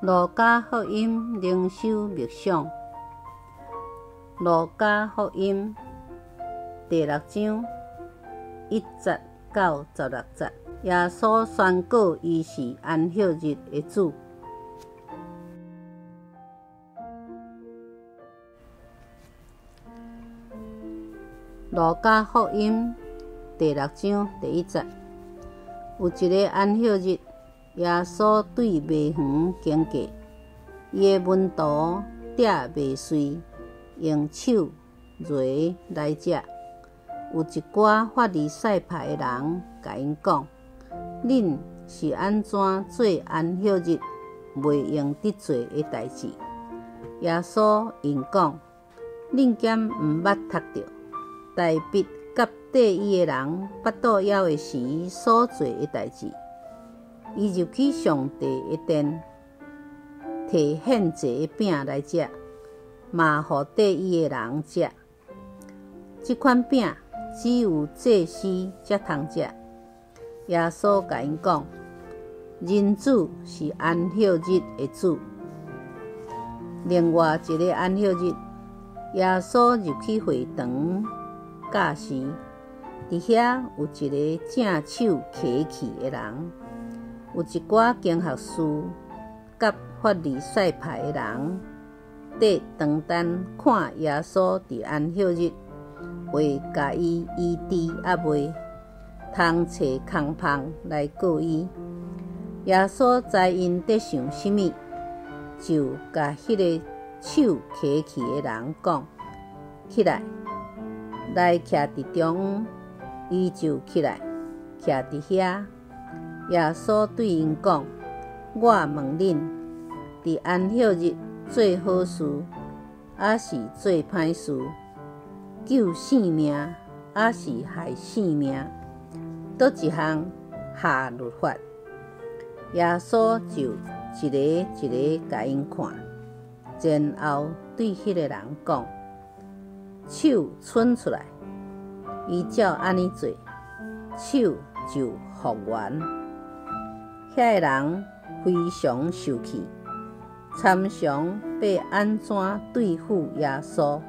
路加福音靈修默想，路加福音第六章一節到十六節，耶穌宣告伊是安息日的主。路加福音第六章第一節，有一个安息日，耶穌對麥園經過，伊的門徒摘麥穗，用手揉來食。有一寡法利賽派的人共𪜶講：恁是按怎做安息日袂用得做的代誌？耶穌應講：恁敢毋捌讀著，大衛佮綴伊的人腹肚枵的時所做的代誌？伊入去上帝的殿，提獻祭的餅來食，嘛予綴伊的人食。這款餅只有祭司才通食。耶穌共𪜶講：人子是安息日的主。另外一个安息日，耶穌入去會堂教時，佇遐有一个正手瘸去的人。有一寡經學士佮法利賽派的人，佇當等看耶穌佇安息日會共伊醫治抑未，通揣空縫來告伊。耶穌知𪜶佇想啥物，就共彼个手瘸去的人講：起來，來徛佇中央。伊就起來，徛佇遐。耶穌對𪜶講：我問恁，佇安息日做好事，抑是做歹事？救性命，抑是害性命？佗一項合律法？耶穌就一个一个共𪜶看，然後對彼个人講：手伸出來。伊照按呢做，手就復原。遐个人非常受氣，參詳欲按怎對付耶穌。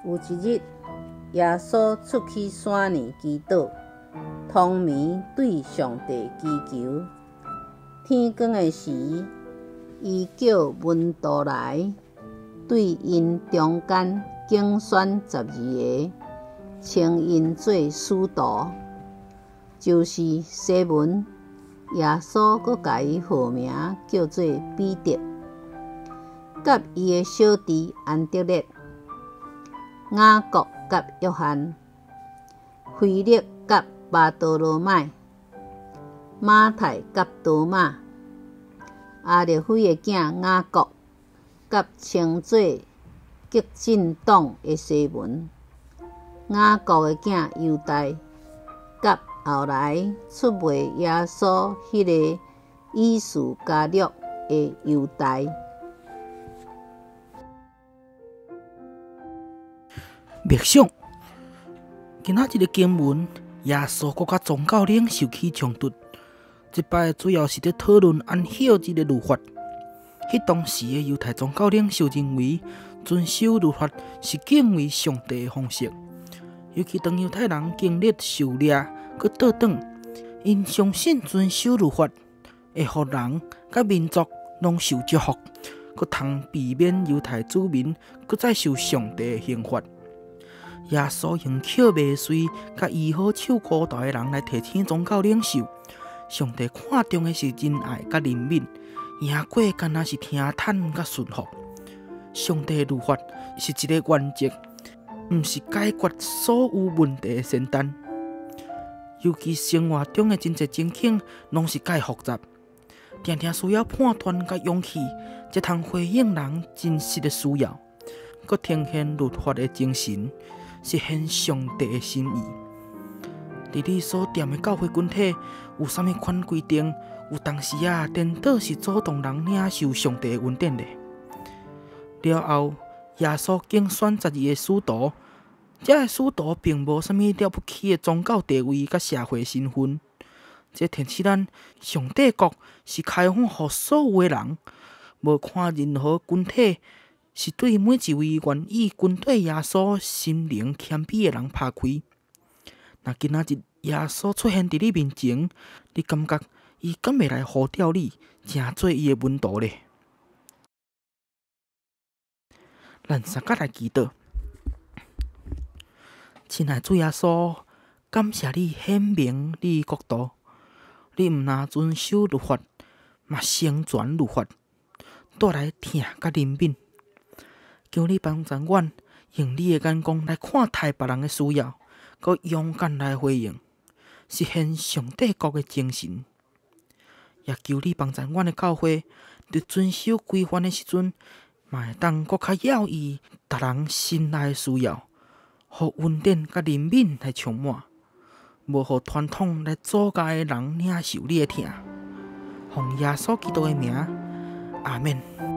有一日，耶穌出去山裡祈禱，通暝對上帝祈求。天光的時，伊叫門徒來，對𪜶中間揀選十二个，稱𪜶做使徒，就是西門。耶穌閣共伊號名叫做彼得，佮伊的小弟安德烈、雅各佮約翰、腓力佮巴多羅買、馬太佮多馬、亞勒腓的囝雅各，佮稱做激進黨的西門、雅各的囝猶大，佮後來出賣耶穌彼个伊斯加略的猶大。默想，今仔日的經文，耶穌閣佮宗教領袖起衝突。這擺主要是佇討論安息日的律法。彼當時的猶太宗教領袖認為，遵守律法是敬畏上帝的方式。尤其當猶太人經歷狩獵，閣倒轉，𪜶相信遵守律法會予人佮民族攏受祝福，閣通避免猶太子民閣再受上帝的刑罰。耶穌用抾麥穗佮醫好手孤頭的人來提醒宗教領袖，上帝看重的是仁愛佮憐憫，贏過干焦是聽坦佮順服。上帝的律法是一个原則，毋是解決所有問題的仙丹。尤其生活中的真濟情景，攏是較複雜，定定需要判斷佮勇氣，才通回應人真實的需要，閣呈現律法的精神，實現上帝的心意。佇你所踮的教會群體，有啥物款規定？有當時仔顛倒是阻擋人領受上帝的恩典咧？了後，耶穌揀選十二个使徒，這个使徒並無啥物了不起的宗教地位佮社會身份，這提醒咱，上帝國是開放予所有的人，無看任何群體，是對每一位願意跟綴耶穌、心靈謙卑的人拍開。若今仔日耶穌出現佇你面前，你感覺伊敢會來呼召你，成做伊的門徒咧？咱相佮來祈禱。親愛主耶穌，感謝你顯明你的國度，你毋但遵守律法，嘛成全律法，帶來疼佮憐憫。求你幫助阮，用你的眼光來看待別人的需要，閣勇敢來回應，實現上帝國的精神。也求你幫助阮的教會，佇遵守規範的時陣，嘛會當閣較留意別人心內的需要，予恩典佮憐憫來充滿，無予傳統來阻礙人領受你的疼。奉耶穌基督的名，阿免。